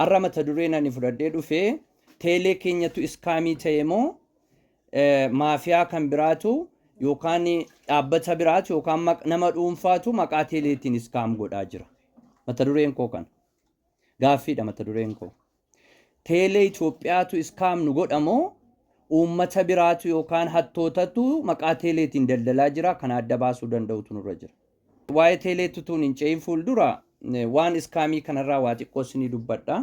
Har'a mata dureen ani fudhadhee dhufe teelee keenyatu iskaamii ta'e moo maafiyaa kan biraatu yookaan dhaabbata biraatu yookaan nama dhuunfaatu maqaa teeleetiin iskaam godhaa jira. Mata dureen koo kana. Gaaffiidha mata dureen koo. Teelee Itoophiyaatu iskaam nu godha moo uummata biraatu yookaan hattootatu maqaa teeleetiin daldalaa jira kana adda baasuu danda'utu nurra jira. Waa'ee teeleetti utuun hin ce'in fuuldura waan iskaamii kanarraa waa xiqqoo isinii dubbadha.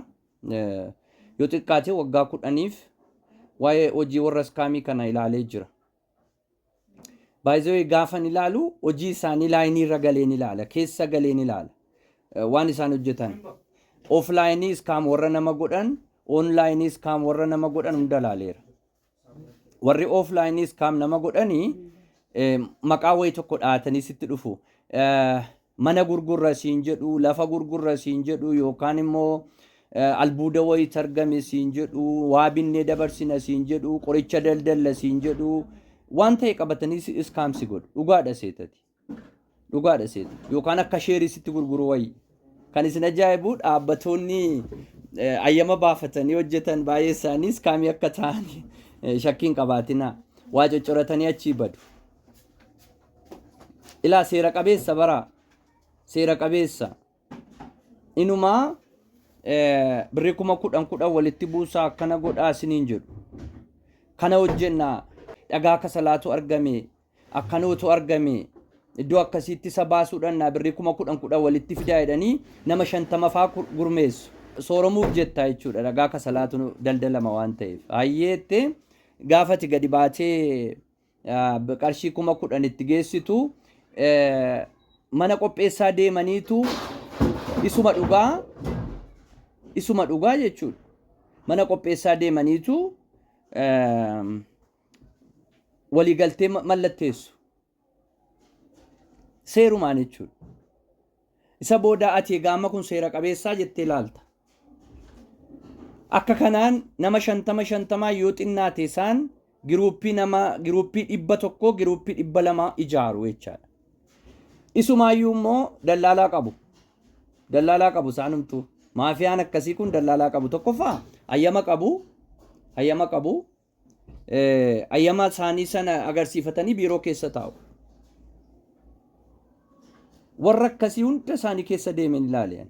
Yoo xiqqaate waggaa 10f waa'ee hojii warra iskaamii kana ilaalee jira. By the way gaafan ilaalu hojii isaanii laayinii irra galeen ilaala, keessa galeen ilaala. Waan isaan hojjetan. Offline iskaam warra nama godhan, online iskaam warra nama godhan hunda ilaaleera. Warri offline iskaam nama godhanii maqaa wayii tokko dhahatanii sitti dhufu. Mana gurgurra siin jedhu, lafa gurgurra siin jedhu yookaan immoo albuuda wayiitu argame siin jedhu, waa binnee dabarsina siin jedhu, qoricha daldalla siin jedhu, waan ta'e qabatanii iskaam si godhu. Dhugaadha seetati. Dhugaadha seeta. Yookaan akka sheerii sitti gurguru wayii. Kan isin ajaa'ibu dhaabbatoonni ayyama baafatanii hojjetan baay'ee isaanii iskaamii akka ta'an shakkii hin qabaatinaa. Waa coccoratanii achii badu. Ilaa seera qabeessa baraa. Seera qabeessa. Inumaa birrii 10,000 10 walitti buusaa akkana godhaa isiniin jedhu. Kana hojjennaa dhagaa kasalaatu argame akkanootu argame iddoo akkasiitti isa baasuudhaan naa birrii 10,000 10 walitti fidaa jedhanii nama 50 faa gurmeessu. Sooromuuf jetta jechuudha dhagaa kasalaatu daldalama waan ta'eef. Hayyeette gaafati gadi baatee qarshii 10,000 itti geessitu mana qopheessaa deemaniitu isuma dhugaa isuma dhugaa jechuudha. Mana qopheessaa deemaniitu waliigaltee mallatteessu. Seerumaan jechuudha. Isa booda ati egaa amma kun seera qabeessaa jettee ilaalta. Akka kanaan nama 50 50 yoo xinnaate isaan giruuppii nama giruuppii 100 giruuppii 200 ijaaru jechaadha. Isumaayyuu immoo dallaalaa qabu. Dallaalaa qabu isaanumtuu. Maafiyaan akkasii kun dallaalaa qabu. Tokkoffaa hayyama qabu. Hayyama qabu. Hayyama isaanii sana agarsiifatanii biiroo keessa taa'u. Warra akkasii hunda isaanii keessa deemeen ilaale.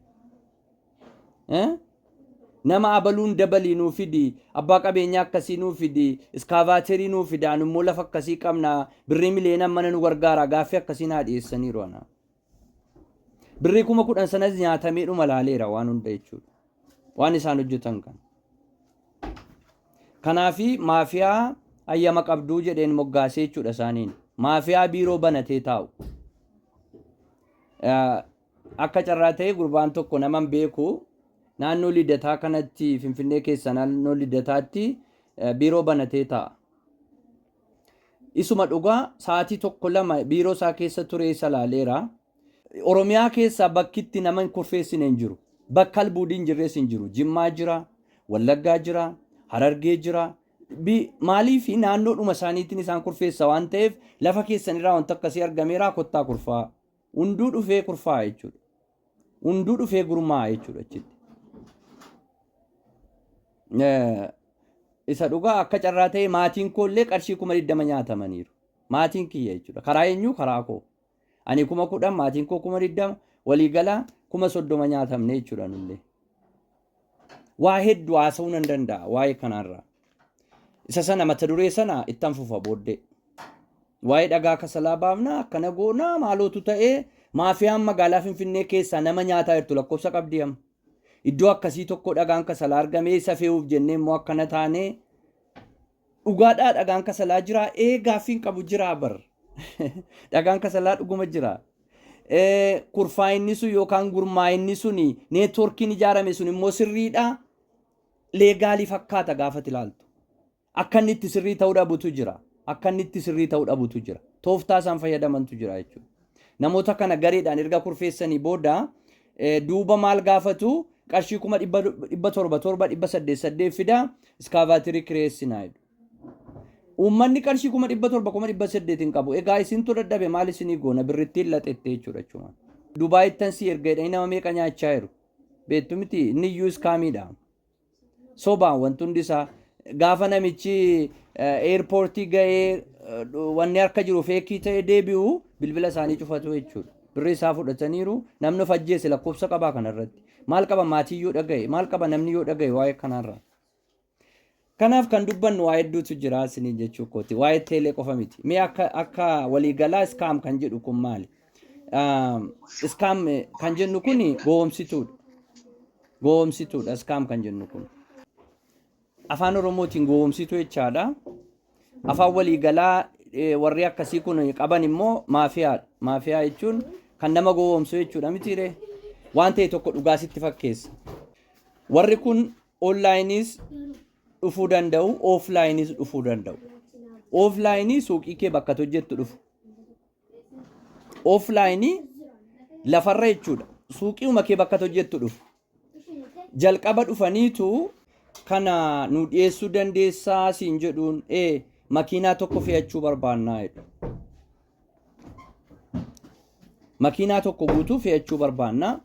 Nama abaluun dabalii nuu fidi, abbaa qabeenyaa akkasii nuu fidi, iskaavaaterii nuu fida, anu immoo lafa akkasii qabna, birrii miliyoonaan mana nu gargaara, gaaffii akkasii naa dhiyeessaniiru ana. Birrii 10,000 sanas nyaatamee dhuma laaleera waan hunda jechuudha. Waan isaan hojjetan kan. Kanaafi maafiyaa hayyama qabduu jedheen moggaasee jechuudha isaaniin. Maafiyaa biiroo banatee taa'u. Akka carraa ta'e gurbaan tokko naman beeku naannoo Lidataa kanatti Finfinnee keessa naannoo Lidataatti biiroo banatee taa'a. Isuma dhugaa sa'aatii tokko lama biiroo isaa keessa turee isa laaleera. Oromiyaa keessaa bakki itti nama hin kurfeessine hin jiru. Bakka albuudii hin jirres hin jiru. Jimmaa jira, Wallaggaa jira, Harargee jira. Maaliif naannoodhuma isaaniitiin isaan kurfeessa waan ta'eef lafa keessan irraa wanta akkasii argameera kottaa kurfaa. Hunduu dhufee kurfaa'a jechuudha. Hunduu dhufee gurmaa'a jechuudha achitti. Isa dhugaa akka carraa ta'e maatiin koo illee qarshii 20,000 nyaatamaniiru. Maatiin kiyya jechuudha. Karaa eenyuu? Karaa koo. Ani 10,000 maatiin koo 20,000 waliigala 30,000 nyaatamne jechuudha nullee. Waa hedduu haasa'uu nan danda'a waa'ee kanaarraa. Isa sana mata duree sana ittan fufa booddee. Waa'ee dhagaa kasalaa baafna akkana goonaa maalootu ta'ee maafiyaan magaalaa Finfinnee keessaa nama nyaataa jirtu lakkoofsa qabdii amma. Iddoo akkasii tokko dhagaan kasalaa argamee isa fe'uuf jennee immoo akkana taanee dhugaadhaa dhagaan kasalaa jiraa ee gaaffiin qabu jiraa bar. Dhagaan kasalaa dhuguma jira. Kurfaa'inni sun yookaan gurmaa'inni sun neetwoorkiin ijaarame sun immoo sirriidha. Leegaalii fakkaata gaafa ilaaltu. Akka inni itti sirrii ta'uu dhabutu jira. Akka inni itti sirrii ta'uu dhabutu jira. Tooftaa isaan fayyadamantu jira jechuudha. Namoota kana gareedhaan erga kurfeessanii booda duuba maal gaafatu qarshii 700,000 700 800 fida iskaavaatirii kireessinaa jedhu. Uummanni qarshii 700,000 800,000 hin qabu. Egaa isintu dadhabe maal isinii goona birrittiin laxette jechuudha jechuudha. Dubaayittan si erga jedhanii nama meeqa nyaachaa jiru. Beektu miti, inni iyyuu scamiidha. Sobaan wanti hundi isaa gaafa namichi airportii ga'ee wanni harka jiru fake ta'ee deebi'u bilbila isaanii cufatu jechuudha. Birrii isaa fudhataniiru. Namni of ajjeese lakkoofsa qabaa kanarratti. Maal qaba maatii yoo dhaga'e? Maal qaba namni yoo dhaga'e waa'ee kanarraa? Kanaaf kan dubbannu waa hedduutu jira isiniin jechuu kooti. Waa'ee teelee qofa miti. Mee akka waliigalaa scam kan jedhu kun maali? Scam kan jennu kun gowwomsituudha. Gowwomsituudha scam kan jennu kun. Afaan Oromootiin gowwomsituu jechaadha. Afaan waliigalaa warri akkasii kun qaban immoo maafiyaadha. Maafiyaa jechuun kan nama gowwomsu jechuudha mitiiree? Waan ta'e tokko dhugaa sitti fakkeessa. Warri kun onlineis dhufuu danda'u, offlineis dhufuu danda'u. Offlineii suuqii kee bakka hojjettu dhufu. Offlineii lafarra jechuudha. Suuqiiuma kee bakka hojjettu dhufu. Jalqaba dhufaniitu kana nu dhiyeessuu dandeessaa siin jedhuun, makiinaa tokko fe'achuu barbaannaa jedhu. Makiinaa tokko guutuu fe'achuu barbaannaa.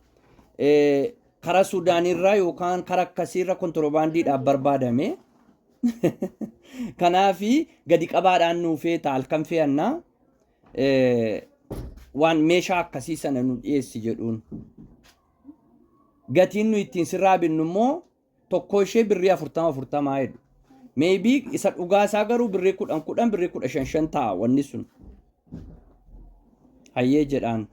Karaa Suudaanirraa yookaan karaa akkasiirra kontirobaandiidhaaf barbaadame. Kanaafi gadi qabaadhaan nuu feeta, halkan fe'annaa. Waan meeshaa akkasii sana nu dhiyeessi jedhuun. Gatiin nu ittiin sirraa binnu immoo tokko ishee birrii 40 40 jedhu. Maybe isa dhugaa isaa garuu birrii 10 10, birrii 15 5 ta'a wanni sun. Hayyee jedhaan.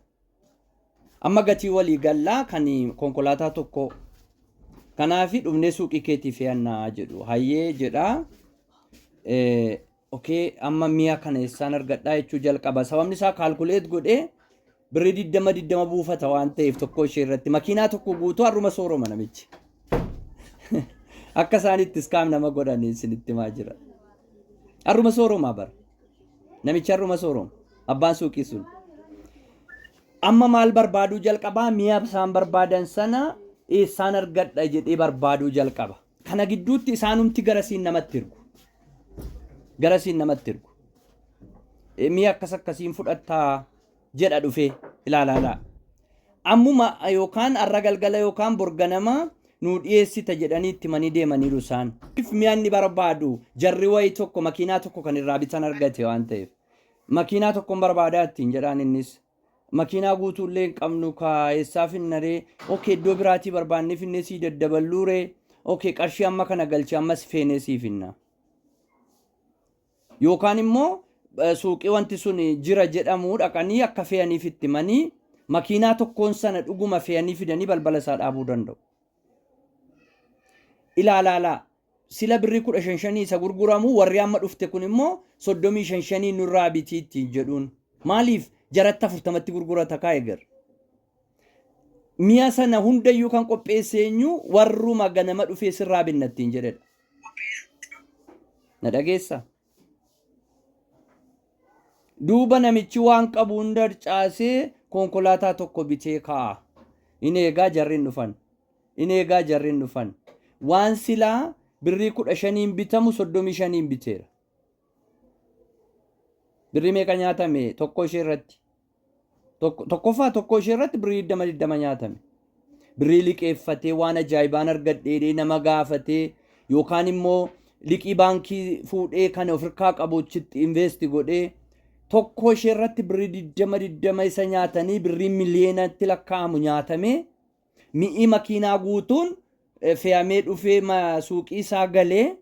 Amma gatii walii gallaa kan konkolaataa tokko. Kanaafi dhufnee suuqii keetii fe'annaa jedhu. Hayyee jedhaa. Okay, amma mi'a kana eessaan argadhaa jechuu jalqaba. Sababni isaa calculate godhee birrii 20 20 buufata waan ta'eef tokko ishee irratti makiinaa tokko guutuu har'uma sooroma namichi. Akka isaan itti scam nama godhan isinitti himaa jira. Har'uma sooromaa bara. Namichi har'uma sooroma. Abbaan suuqii sun. Amma maal barbaaduu jalqabaa? Mi'a isaan barbaadan sana eessaan argadha jedhee barbaaduu jalqaba. Kana gidduutti isaanumti garasiin namatti ergu. Garasiin namatti ergu. Mi'a akkas akkasiin fudhattaa jedha dhufee ilaalaa. Ammuma yookaan har'a galgala yookaan borganama nuu dhiyeessita jedhanii itti manii deemaniiru isaan. Mi'a inni barbaadu jarri wayii tokko makiinaa tokko kan irraa bitan argate waan ta'eef. Makiinaa tokkoon barbaadaa ittiin jedhaan innis. Makiinaa guutuullee hin qabnu kaa, eessaa finnaree? Okay, iddoo biraatii barbaannee finnee sii daddaballuuree? Okay, qarshii amma kana galchee ammas feenee sii finna. Yookaan immoo suuqii wanti sun jira jedhamu dhaqanii akka fe'aniif itti manii makiinaa tokkoon sana dhuguma fe'anii fidanii balbala isaa dhaabuu danda'u. Ilaalaalaa, sila birrii 15 5 isa gurguramu warri amma dhufte kun immoo 35 5 nurraa bitii ittiin jedhuun. Maaliif jaratti 40tti gurgurata kaa'e gar? Mi'a sana hundayyuu kan qopheesse eenyu? Warruma ganama dhufee sirraa binna ittiin jedhedha. Na dhageessaa? Duuba namichi waan qabu hunda harcaasee konkolaataa tokko bitee kaa'a. In eegaa, jarri hin dhufan. In eegaa, jarri hin dhufan. Waan silaa birrii 15n bitamu 35n biteera. Birrii meeqa nyaatame tokko ishee irratti? Tokkoffaa tokko ishee irratti birrii 20 20 nyaatame. Birrii liqeeffatee, waan ajaa'ibaan argadheedhee nama gaafatee yookaan immoo liqii baankii fuudhee kan of harkaa qabu achitti invest godhee tokko ishee irratti birrii 20 20 isa nyaatanii birrii miliyoonatti lakkaa'amu nyaatamee, mi'i makiinaa guutuun fe'amee dhufee suuqii isaa galee,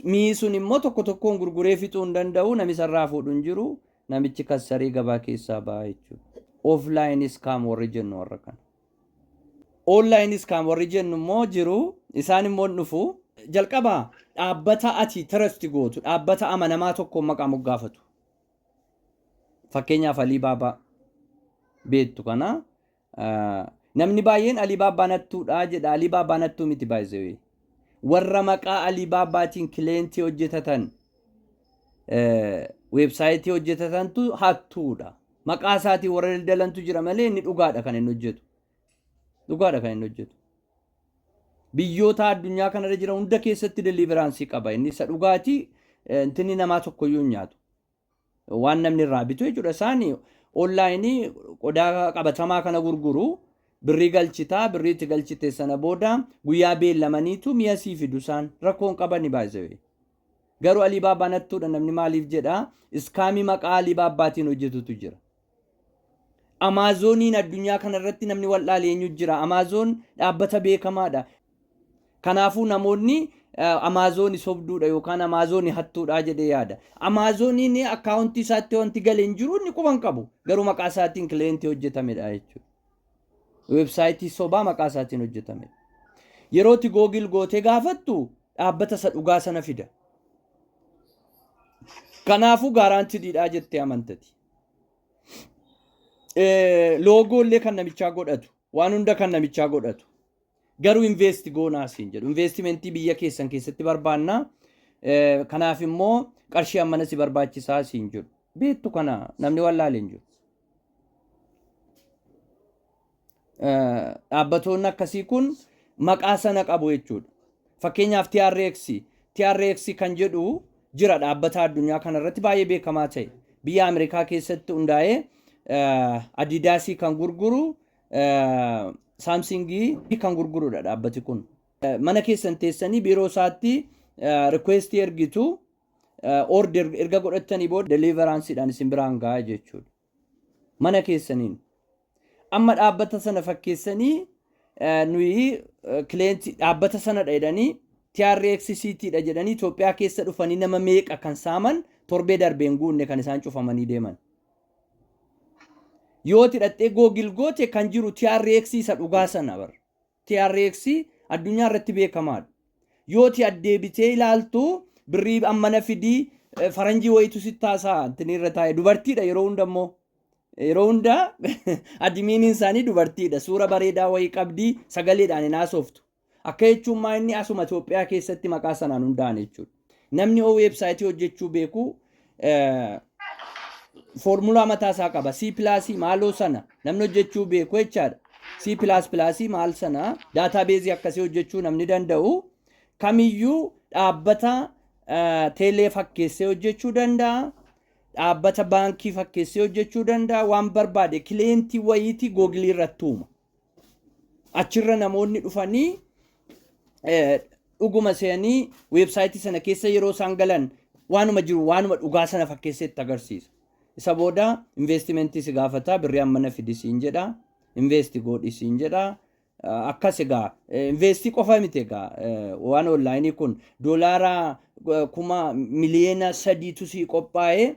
mi'i sun immoo tokko tokkoon gurguree fixuu hin danda'u, nami sarraa fuudhu hin jiru, namichi kassaree gabaa keessaa ba'a jechuudha. Offline scam warri jennu warra kana. Online scam warri jennu immoo jiru, isaan immoo hin dhufu. Jalqaba dhaabbata ati trust gootu, dhaabbata amanamaa tokkoon maqaa moggaafatu. Fakkeenyaaf Alibaabaa beektu kana, namni baay'een Alibaabaa nattuudha jedha. Alibaabaa nattuu miti baay'ee. Warra maqaa Alibaabaatiin clientii hojjetatan, websiteii hojjetatantu hattuudha. Maqaa isaatiin warra daldalantu jira malee inni dhugaadha kan inni hojjetu. Dhugaadha kan inni hojjetu. Biyyoota addunyaa kanarra jiran hunda keessatti deliveranceii qaba. Inni isa dhugaatii intinni namaa tokkoyyuu hin nyaatu. Waan namni irraa bitu jechuudha. Isaan onlineii qodaa qabatamaa kana gurguru. Birrii galchitaa, birrii itti galchite sana booda guyyaa beellamaniitu mi'a sii fidu isaan rakkoon qabani baay'ee. Garuu Alibaabaan hattuudha namni maaliif jedha? Scamii maqaa Alibaabbaatiin hojjetutu jira. Amaazoniin addunyaa kanarratti namni wal'aale eenyu jira? Amaazoon dhaabbata beekamaadha. Kanaafuu namoonni Amaazonii sobduudha yookaan Amaazonii hattuudha jedhee yaada. Amaazoniin accountii isaatti wanti galee hin jiru, inni quban qabu. Garuu maqaa isaatiin clientii hojjetamedha jechuudha. Websiteii sobaa maqaa isaatiin hojjetamedha. Yerootti Google gootee gaafattu dhaabbata isa dhugaa sana fida. Kanaafuu guaranteediidha jettee amantati. Logo illee kan namichaa godhatu, waan hunda kan namichaa godhatu. Garuu invest goonaa siin jedhu. Investmentii biyya keessan keessatti barbaanna. Kanaaf immoo qarshii hammana si barbaachisaa siin jedhu. Beektu kana namni wallaalee hin jiru. Dhaabbatoonni akkasii kun maqaa sana qabu jechuudha. Fakkeenyaaf TRX. TRX kan jedhu jira, dhaabbata addunyaa kanarratti baay'ee beekamaa ta'e. Biyya Ameerikaa keessatti hundaa'ee Adidasii kan gurguru, Samsungii kan gurgurudha dhaabbati kun. Mana keessan teessanii biiroo isaatti requestii ergitu, order erga godhattanii booda deliveranceiidhaan isin biraan gahaa jechuudha. Mana keessaniin. Amma dhaabbata sana fakkeessanii nuyi clientii dhaabbata sanadha jedhanii, TRXCT dha jedhanii Itoophiyaa keessa dhufanii nama meeqa kan saaman, torbee darbeen guunne kan isaan cufamanii deeman. Yoo hidhattee Google goote kan jiru TRX isa dhugaa sana bara. TRX addunyaa irratti beekamaadha. Yoo ti addeebitee ilaaltu birrii ammana fidii, faranjii wayitu sitti haasa'a, intini irra taa'e dubartiidha yeroo hunda immoo. Yeroo hunda adminiin isaanii dubartiidha. Suura bareedaa wayii qabdii, sagaleedhaan hin haasoftu. Akka jechuun maa inni asuma Itoophiyaa keessatti maqaa sanaan hundaa'an jechuudha. Namni oo websiteii hojjechuu beeku formula mataa isaa qaba. C plusii maaloo sana namni hojjechuu beeku jechaadha. C plus plusii maal sana databaseii akkasii hojjechuu namni danda'u kamiyyuu dhaabbata teelee fakkeessee hojjechuu danda'a. Dhaabbata baankii fakkeessee hojjechuu danda'a. Waan barbaade clientii wayiitii Googleii irratti uuma. Achirra namoonni dhufanii dhuguma se'anii websiteii sana keessa yeroo isaan galan waanuma jiru waanuma dhugaa sana fakkeessee itti agarsiisa. Isa booda investmentii si gaafata, birrii ammana fidi siin jedha, invest godhi siin jedha. Akkas egaa investii qofa miti, egaa waan onlineii kun doolaara 3,000,000tu sii qophaa'ee,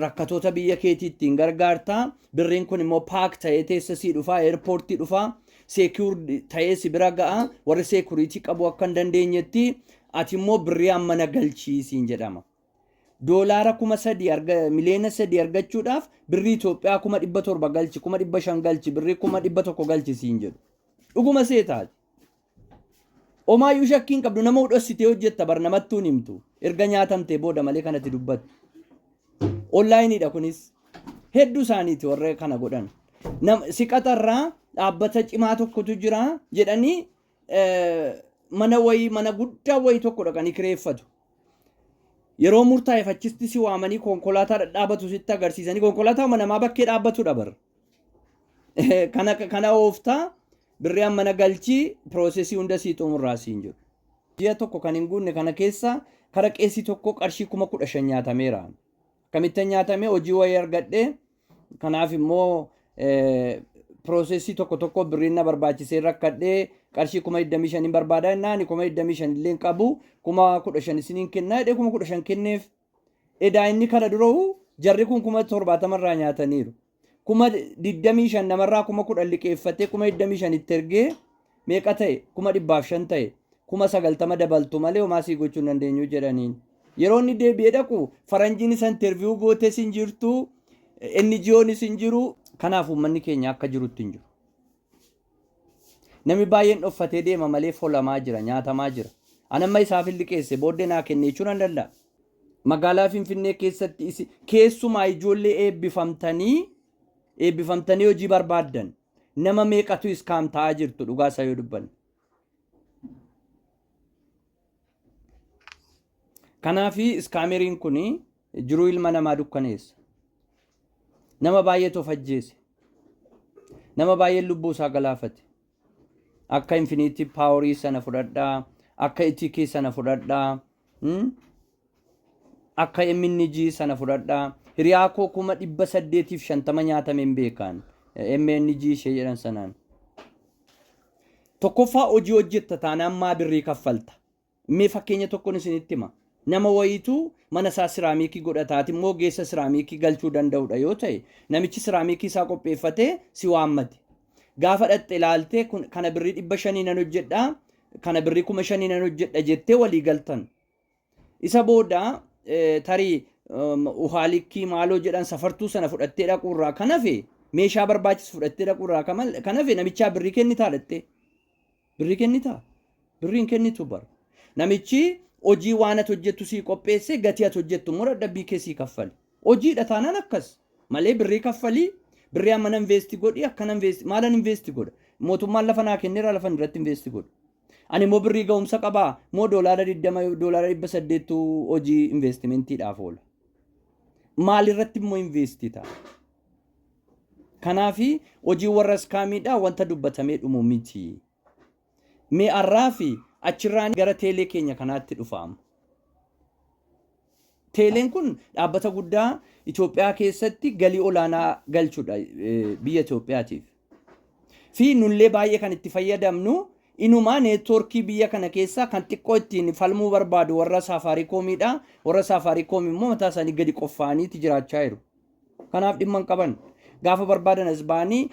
rakkatoota biyya keetii ittiin gargaarta. Birriin kun immoo pack ta'ee teessa sii dhufaa, airportii dhufaa, secure ta'ee si bira ga'a, warri security qabu akka hin dandeenyetti, ati immoo birrii ammana galchii siin jedhama. Doolaara 3,000 arga 3,000,000 argachuudhaaf birrii Itoophiyaa 700,000 galchi, 500,000 galchi, birrii 100,000 galchi siin jedhu. Dhuguma seetaati. Omaayyuu shakkiin qabdu, nama hudhossitee hojjetta bar, namattuu hin himtu. Erga nyaatamtee booda malee kanatti dubbattu. Onlineiidha kunis. Hedduu isaaniiti warra kana godhan. Si qaxarraa, dhaabbata cimaa tokkotu jira jedhanii mana wayii, mana guddaa wayii tokko dhaqanii kireeffatu. Yeroo murtaa'eef achitti si waamanii konkolaataa dhadhaabatu sitti agarsiisanii, konkolaataa namaa bakkee dhaabbatudha bar. Kana ooftaa, birrii ammana galchii, processii hunda sii xumurraa siin jiru. Ji'a tokko kan hin guunne kana keessa kara qeesii tokko qarshii 15,000 nyaatameera. Akkamittan nyaatame? Hojii wayii argadhe, kanaaf immoo processii tokko tokko birriin na barbaachisee rakkadhee, qarshii 25,000 barbaada jennaan, 25,000 illee hin qabu, 15,000 isiniin kennaa jedhee 15,000 kenneef. Edaa inni kana dura'u jarri kun 70,000 irraa nyaataniiru. 25,000 namarraa 10,000 liqeeffatee 25,000 itti ergee meeqa ta'e? 105,000 ta'e. 90,000 dabaltu malee homaa sii gochuu hin dandeenyu jedhaniin. Yeroo inni deebi'ee dhaqu faranjiin isa interview gootes hin jirtu, NGOnis hin jiru. Kanaaf uummanni keenya akka jirutti hin jiru. Namni baay'een dhoffatee deema malee folamaa jira, nyaatamaa jira. Anamma isaaf hin liqeesse, booddee naa kenne jechuu nan danda'a. Magaalaa Finfinnee keessatti keessumaa ijoollee eebbifamtanii eebbifamtanii hojii barbaaddan nama meeqatu scam ta'aa jirtu, dhugaa isaa yoo dubbanne. Kanaafi scammeriin kun jiruu ilma namaa dukkaneessa. Nama baay'eetu of ajjeese. Nama baay'een lubbuu isaa galaafate. Akka Infinity Power sana fudhadhaa, akka Itikii sana fudhadhaa, akka MNG sana fudhadhaa. Hiriyaa koo 850,000 nyaatame hin beekan. MNG ishee jedhan sanaan. Tokkoffaa, hojii hojjetta taanaan maa birrii kaffalta? Mee fakkeenya tokkoon isinitti hima. Nama wayiitu mana isaa siraamikii godhataati immoo geessa siraamikii galchuu danda'udha yoo ta'e, namichi siraamikii isaa qopheeffatee si waammate. Gaafa dhatte ilaaltee, kana birrii 500 nan hojjedhaa, kana birrii 5,000 nan hojjedha jettee walii galtan. Isa booda tarii uhaalikkii maaloo jedhan safartuu sana fudhattee dhaquurraa kan hafe, meeshaa barbaachisu fudhattee dhaquurraa kan hafe, namichaa birrii kennitaa dhattee? Birrii kennitaa? Birriin kennitu bara. Namichi hojii waan ati hojjettu sii qopheesse, gatii ati hojjettu immoo dadhabbii kee sii kaffali. Hojiidha taanaan akkas. Malee birrii kaffalii, birrii amma invest godhi, akkana invest, maalan invest godha? Mootummaan lafa naa kenneera, lafa irratti invest godha. Ani immoo birrii ga'umsa qabaa moo doolaara 20, doolaara 800 hojii investimentiidhaaf oola? Maalirratti immoo invest ta'a? Kanaafi hojii warra scamiidhaa wanta dubbatamee dhumu miti. Mee arraa fi achirraan gara teelee keenya kanaatti dhufaama. Teeleen kun dhaabbata guddaa Itoophiyaa keessatti galii olaanaa galchudha biyya Itoophiyaatiif. Fi nullee baay'ee kan itti fayyadamnu, inumaa networkii biyya kana keessaa kan xiqqoo ittiin falmuu barbaadu warra Saafaarikoomiidha. Warra Saafaarikoom immoo mataa isaanii gadi qoffaaniiti jiraachaa jiru. Kanaaf dhimma hin qaban. Gaafa barbaadan as ba'anii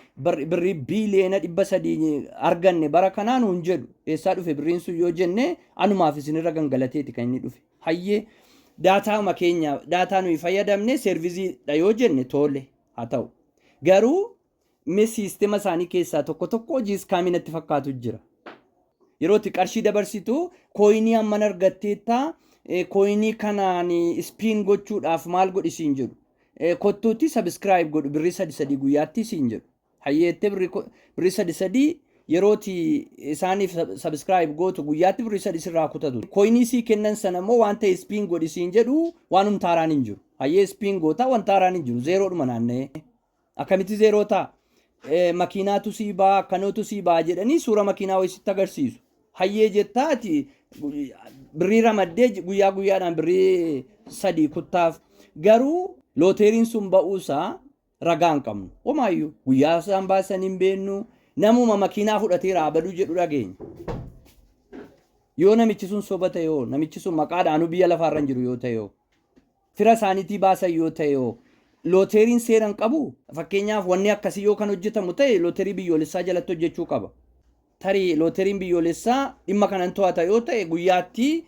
birrii biiliyoona 300 arganne bara kanaa nuun jedhu. Eessaa dhufe birriin sun yoo jenne, anumaaf isinirra gangalateeti kan inni dhufe. Hayyee, datauma keenya, data nuyi fayyadamne serviceiidha yoo jenne, tole haa ta'u. Garuu mee systema isaanii keessaa tokko tokko hojii scamii natti fakkaatu jira. Yeroo itti qarshii dabarsitu coinii hamman argatteetta, coinii kanaan spin gochuudhaaf maal godhi siin jedhu. Kottuutti subscribe godhu, birrii sadi sadii guyyaatti siin jedhu. Hayyeettee birrii sadi sadii yerooti isaaniif subscribe gootu, guyyaatti birrii 3 sirraa kutatu. Coinii sii kennan sana immoo waan ta'e spin godhi siin jedhu, waan humtaaraan hin jiru. Hayyee, spin goota, wanta haaraan hin jiru, zerodhuma naanna'ee. Akkamitti zero ta'a? Makiinaatu sii ba'a, akkanootu sii ba'a jedhanii suura makiinaa wayii sitti agarsiisu. Hayyee jettaati birrii ramaddee guyyaa guyyaadhaan birrii 3 kuttaaf. Garuu looteeriin sun ba'uusaa ragaa hin qabnu. Homaayyuu guyyaa isaan baasan hin beeknu. Namuma makiinaa fudhateera abaduu jedhu dhageenya. Yoo namichi sun soba ta'e hoo, namichi sun maqaadhaanuu biyya lafaarra hin jiru yoo ta'e hoo, fira isaaniitii baasan yoo ta'e hoo, looteeriin seera hin qabu. Fakkeenyaaf, wanni akkasii yoo kan hojjetamu ta'e, looterii biyyoolessaa jalatti hojjechuu qaba. Tarii looteriin biyyoolessaa dhimma kanan to'ata yoo ta'e, guyyaatti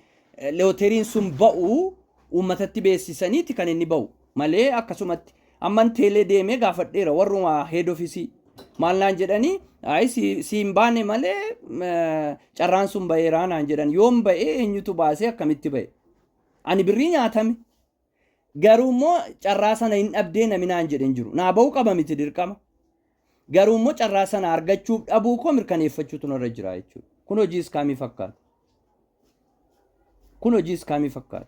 looteriin sun ba'u uummatatti beeksisaniiti kan inni ba'u malee akkasumatti. Amman teelee deemee gaafadheera, warruma head office maal naan jedhanii, ayi si hin baane malee carraan sun ba'eeraa naan jedhan. Yoom ba'ee? Eenyutu baasee? Akkamitti ba'e? Ani birrii nyaatame, garuu immoo carraa sana hin dhabdee nami naan jedhen jiru. Naa ba'uu qaba miti dirqama. Garuu immoo carraa sana argachuuf dhabuu koo mirkaneeffachuutu narra jira jechuudha. Kun hojii scamii fakkaata. Kun hojii scamii fakkaata.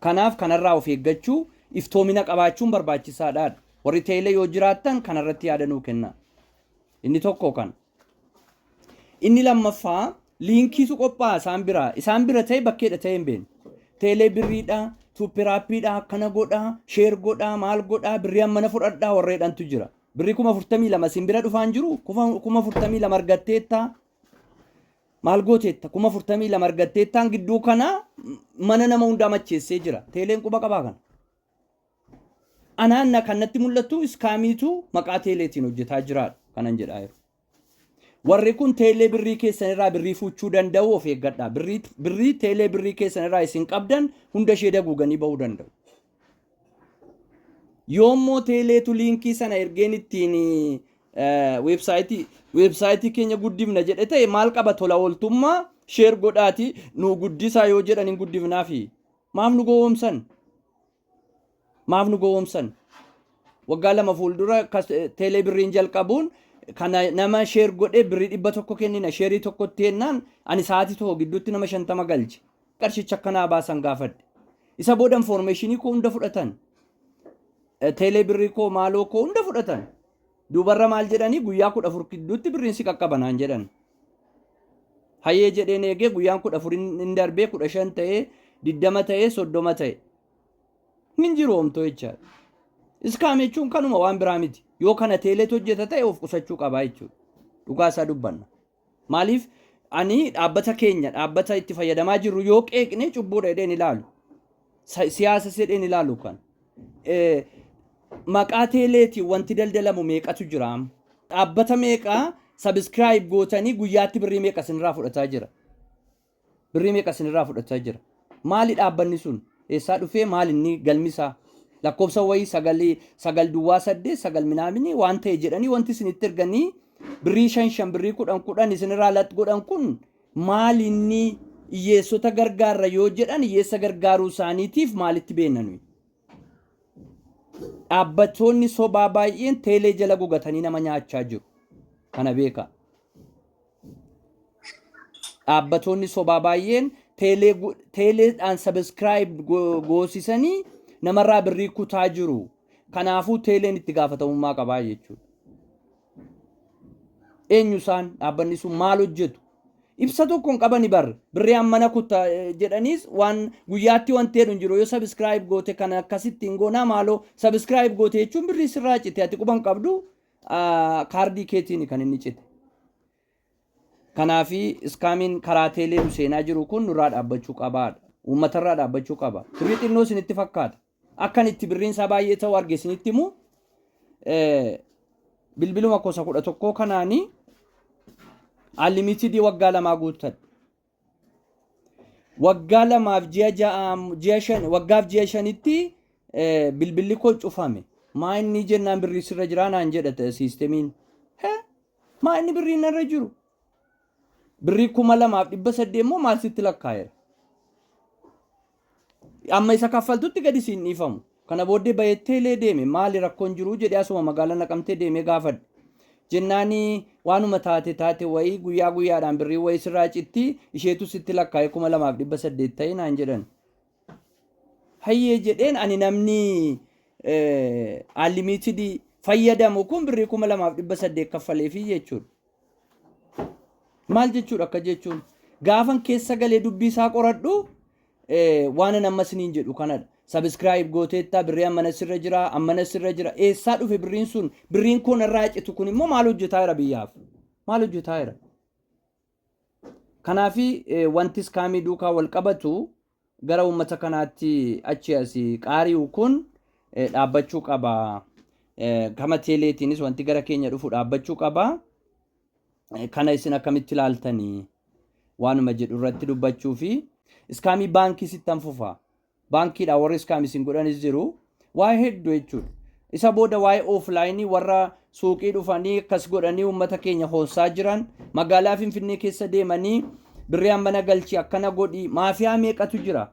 Kanaaf kanarraa of eeggachuu, iftoomina qabaachuun barbaachisaadha. Warri teelee yoo jiraattan kanarratti yaada nuu kennaa. Inni tokko kana. Inni lammaffaa, linkiitu qophaa'a isaan biraa. Isaan bira ta'e, bakkeedha ta'e hin beeknu. Teelee birriidha, super appiidha, akkana godhaa, share godhaa, maal godhaa, birrii hammana fudhadhaa warreedhantu jira. Birrii 42,000 isin bira dhufaan jiru, 42,000 argatteetta. Maal gooteetta? 42,000 argatteettaan gidduu kana mana nama hundaa macheessee jira. Teeleen quba qabaa kana? Anaan na kan natti mul'atu scamiitu maqaa teeleetiin hojjetaa jiraadha kanan jedhaa jiru. Warri kun teelee birrii keessan irraa birrii fuuchuu danda'u, of eeggadhaa. Birrii teelee birrii keessan irraa isin qabdan hunda ishee daguuganii bahuu danda'u. Yoommoo teeleetu linkii sana ergeen ittiin websiteii keenya guddifna jedhe ta'e, maal qaba? Tola ooltummaa share godhaati nu guddisaa yoo jedhan hin guddifnaafi. Maaf nu gowwoomsan? Maaf nu gowwoomsan? Waggaa 2 fuuldura teelee birriin jalqabuun kana nama share godhee birrii 100 kennina shareii tokkotti jennaan, ani sa'aatii 1 gidduutti nama 50 galche. Qarshicha akkanaa baasan gaafadhe. Isa booda informationii koo hunda fudhatan. Teelee birrii koo, maaloo koo hunda fudhatan. Duubarra maal jedhanii guyyaa 14 gidduutti birriin si qaqqaba naan jedhan. Hayyee jedheen eegee guyyaan 14 hin darbee 15 ta'ee 20 ta'ee 30 ta'e. Hin jiru homtoo jechaadha. Scam jechuun kanuma waan biraa miti. Yoo kana teeleetu hojjeta ta'e of qusachuu qabaa jechuudha. Dhugaa isaa dubbanna. Maaliif ani dhaabbata keenya dhaabbata itti fayyadamaa jirru yoo qeeqne cubbuudha jedheen ilaalu. Siyaasa jedheen ilaalu kan. Maqaa teeleetiin wanti daldalamu meeqatu jira amma? Dhaabbata meeqaa subscribe gootanii guyyaatti birrii meeqa isinirraa fudhataa jira? Birrii meeqa isinirraa fudhachaa jira? Maali dhaabbanni sun? Eessaa dhufee maali inni galmi isaa? Lakkoofsa wayii sagalii sagal duwwaa saddeet sagal minaamini waan ta'e jedhanii wanti isinitti erganii birrii shan shan birrii kudhan kudhan isinirraa lat godhan kun maali inni hiyyeessota gargaarra yoo jedhan hiyyeessa gargaaruu isaaniitiif maalitti beekna nuyi? Dhaabbattoonni sobaa baay'een teelee jala gogatanii nama nyaachaa jiru. Kana beekaa. Dhaabbatoonni sobaa baay'een teeleedhaan subscribe goosisanii namarraa birrii kutaa jiru. Kanaafuu teeleen itti gaafatamummaa qabaa jechuudha. Eenyu isaan dhaabbanni sun maal hojjetu? Ibsa tokko hin qabani bar birrii hammana kuta jedhaniis waan guyyaatti wanti jedhu hin jiru yoo subscribe goote kana akkasitti hin goonaa maaloo subscribe goote jechuun birrii sirraa cite ati quban qabdu kaardii keetiin kan inni cite. Kanaafi scamiin karaa teelee nu seenaa jiru kun nurraa dhaabbachuu qabaadha. Uummatarraa dhaabbachuu qaba. Birrii xinnoo isinitti fakkaata. Akkan itti birriin isaa baay'ee ta'u arge isinitti himu. Bilbiluma gosa 11 kanaanii unlimited waggaa 2 guuttadhe. Waggaa 2f ji'a 6 ji'a 5 waggaaf ji'a 5tti bilbilli koo cufame. Maa inni jennaan birrii sirra jiraa naan jedha systemiin. Hee maa inni birrii narra jiru? Birrii 2800 immoo maal sitti lakkaa'eera? Amma isa kaffaltutti gadi siin dhiifamu. Kana booddee bayettee illee deeme maali rakkoon jiruu jedhee asuma magaalaa Naqamtee deemee gaafadhe. Jennaani waanuma taate taate wayii guyyaa guyyaadhaan birrii wayii sirraa citti isheetu sitti lakkaa'ee 2800 ta'e naan jedhan. Hayyee jedheen ani namni unlimited fayyadamu kun birrii 2800 kaffaleefi jechuudha. Maal jechuudha akka jechuun gaafan keessa galee dubbii isaa qoradhu waan an amma isiniin jedhu kanadha. Subscribe gooteetta birrii ammana sirra jira ammana sirra jira eessaa dhufe birriin sun birriin kun irraa citu kun immoo maal hojjetaa jira biyyaaf maal hojjetaa jira. Kanaafi wanti scamii duukaa wal qabatu gara uummata kanaatti achi asii qaari'u kun dhaabbachuu qaba. Gama teeleetiinis wanti gara keenya dhufu dhaabbachuu qaba. Kana isin akkamitti ilaaltanii waanuma jedhu irratti dubbachuu fi scamii baankii sittan fufa. Baankiidhaan warri scam isin godhanis jiru. Waa'ee hedduu jechuudha. Isa booda waa'ee offlineii warra suuqii dhufanii akkas godhanii uummata keenya hoonsaa jiran magaalaa Finfinnee keessa deemanii birrii hammana galchi akkana godhi maafiyaa meeqatu jira.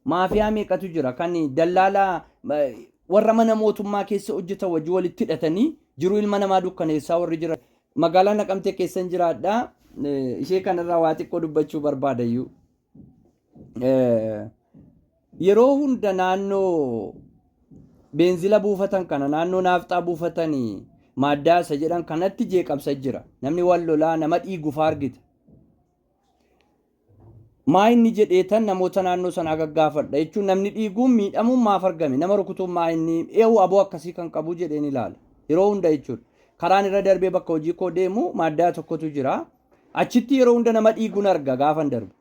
Maafiyaa meeqatu jira kan dallaalaa warra mana mootummaa keessa hojjetan wajjin walitti hidhatanii jiru ilma namaa dukkaneessaa warri jiran. Magaalaa Naqamtee keessan jiraadha. Ishee kanarraa waa xiqqoo dubbachuu barbaadayyuu. Yeroo hunda naannoo beenzila buufatan kana naannoo naafxaa buufatanii maaddaa isa jedhan kanatti jeeqamsa jira. Namni wal lolaa nama dhiigu faa argita. Maa inni jedheetan namoota naannoo sanaa gaggaafadha jechuun namni dhiiguun miidhamuun maaf argame nama rukutuun maa inni eewu aboo akkasii kan qabu jedheen ilaala. Yeroo hunda jechuudha. Karaan irra darbee bakka hojii koo deemu maaddaa tokkotu jira. Achitti yeroo hunda nama dhiiguun arga gaafan darbu.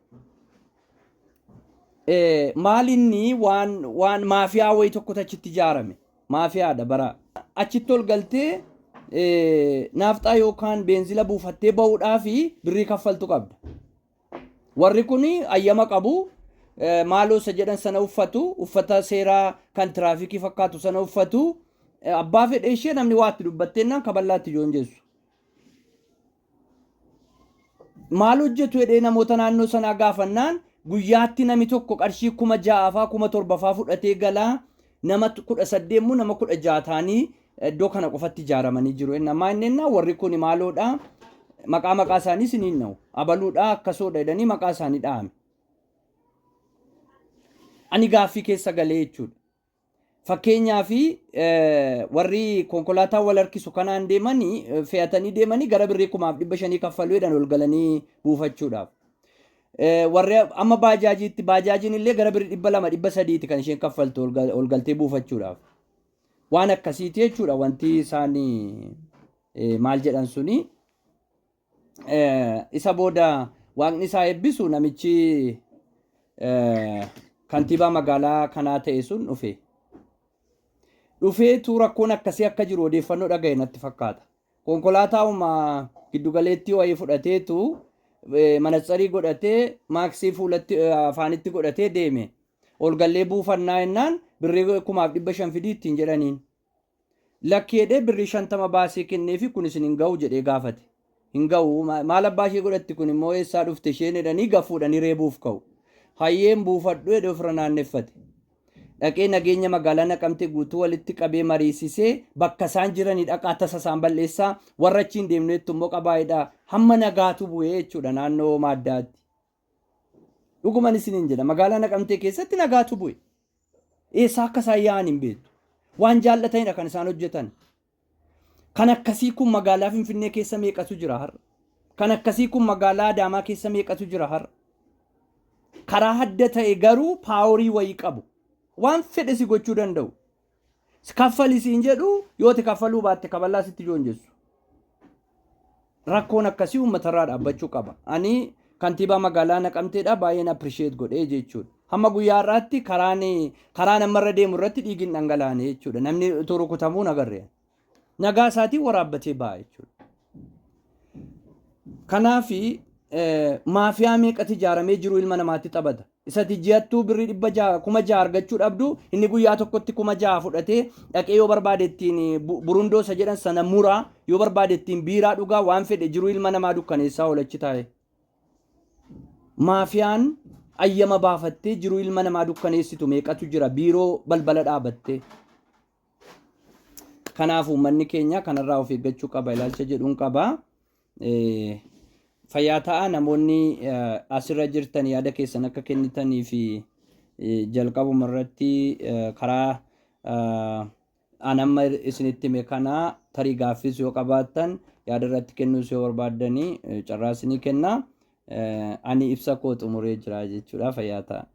Maal inni waan maafiyaa wayii tokkotu achitti ijaarame. Maafiyaadha bara. Achitti ol galtee naafxaa yookaan beenzila buufattee bahuudhaaf birrii kaffaltu qabda. Warri kun ayyama qabu. Maaloo isa jedhan sana uffatu. Uffata seeraa kan tiraafikii fakkaatu sana uffatu. Abbaa fedhe ishee namni waa itti dubbatteennaan kaballaatti joonjessu. Maal hojjetu jedhee namoota naannoo sanaa gaafannaan guyyaatti nami tokko qarshii 6000 faa 7000 faa fudhatee galaa nama 18 immoo nama 16 ta'anii iddoo kana qofatti ijaaramanii jiru. Innamaa inni ennaa warri kun maaloodha maqaa maqaa isaanii isiniin dha'u abaluudha akkasoodha jedhanii maqaa isaanii dha'ame. Ani gaaffii keessa galee jechuudha. Fakkeenyaaf warri konkolaataa wal harkisu kanaan deemanii fe'atanii deemanii gara birrii 1500 kaffaluu jedhan ol galanii buufachuudhaaf. Warri amma baajaajiitti, baajaajiin illee gara birrii 200, 300ti kan isheen kaffaltu ol galtee buufachuudhaaf. Waan akkasiiti jechuudha wanti isaan maal jedhan suni. Isa booda waaqni isaa eebbisu, namichi kantiibaa magaalaa kanaa ta'e sun dhufe. Dhufeetu rakkoon akkasii akka jiru odeeffannoo dhagaye natti fakkaata. Konkolaataa'uma giddugaleettii wayii fudhateetu manatsarii godhatee, maaksii fuulatti afaanitti godhatee deeme. Ol gallee buufannaa jennaan, birrii 1500 fidii ittiin jedhaniin. Lakki jedhee birrii 50 baasee kenneefi, kun isin hin ga'u jedhee gaafate. Hin ga'u, maal abbaa ishee godhatti kun immoo, eessaa dhufte isheen jedhanii gafuudhanii reebuuf ka'u. Hayyeen buufadhu jedhee ofirra naanneffate. Dhaqee nageenya magaalaa Naqamtee guutuu walitti qabee mariisisee, bakka isaan jiranii dhaqaa tasa isaan balleessaa, warra achiin deemneettu immoo qabaayidha, hamma nagaatu bu'ee jechuudha naannoo maaddaatti. Dhuguman isiniin jedha, magaalaa Naqamtee keessatti nagaatu bu'e. Eessaa akka isaan yaa'an hin beektu. Waan jaallatanidha kan isaan hojjetan. Kan akkasii kun magaalaa Finfinnee keessa meeqatu jira har'a? Kan akkasii kun magaalaa Adaamaa keessa meeqatu jira har'a? Karaa adda ta'e garuu power wayii qabu. Waan fedhe si gochuu danda'u. Kaffali siin jedhu, yoo ati kaffaluu baatte kaballaa sitti joonjessu. Rakkoon akkasii uummatarraa dhaabbachuu qaba. Ani kantiibaa magaalaa Naqamteedha baay'een appreciate godhee jechuudha. Hamma guyyaa har'aatti karaan ammarra deemu irratti dhiigni dhangalaane jechuudha. Namni utuu rukutamuu agarre. Nagaa isaatiin waraabbatee ba'a jechuudha. Kanaafi maafiyaa meeqatu ijaaramee jiru ilma namaatti taphata. Isati ji'attuu birrii 600, 6000 argachuu dhabdu, inni guyyaa tokkotti 6000 fudhatee dhaqee yoo barbaade ittiin burundoo isa jedhan sana muraa, yoo barbaade ittiin biiraa dhugaa, waan fedhe jiru ilma namaa dukkaneessaa oolachi taa'e. Maafiyaan ayyama baafattee jiru ilma namaa dukkaneessitu meeqatu jira biiroo balbala dhaabattee? Kanaaf uummanni keenya kanarraa of eeggachuu qaba ilaalcha jedhuun qaba. Fayyaa ta'a. Namoonni asirra jirtan yaada keessan akka kennitanii fi jalqabuma irratti karaa an amma isinitti hime kana tarii gaaffis yoo qabaattan, yaada irratti kennuus yoo barbaaddanii, carraa isinii kenna. Ani ibsa koo xumuree jira jechuudha. Fayyaa ta'a.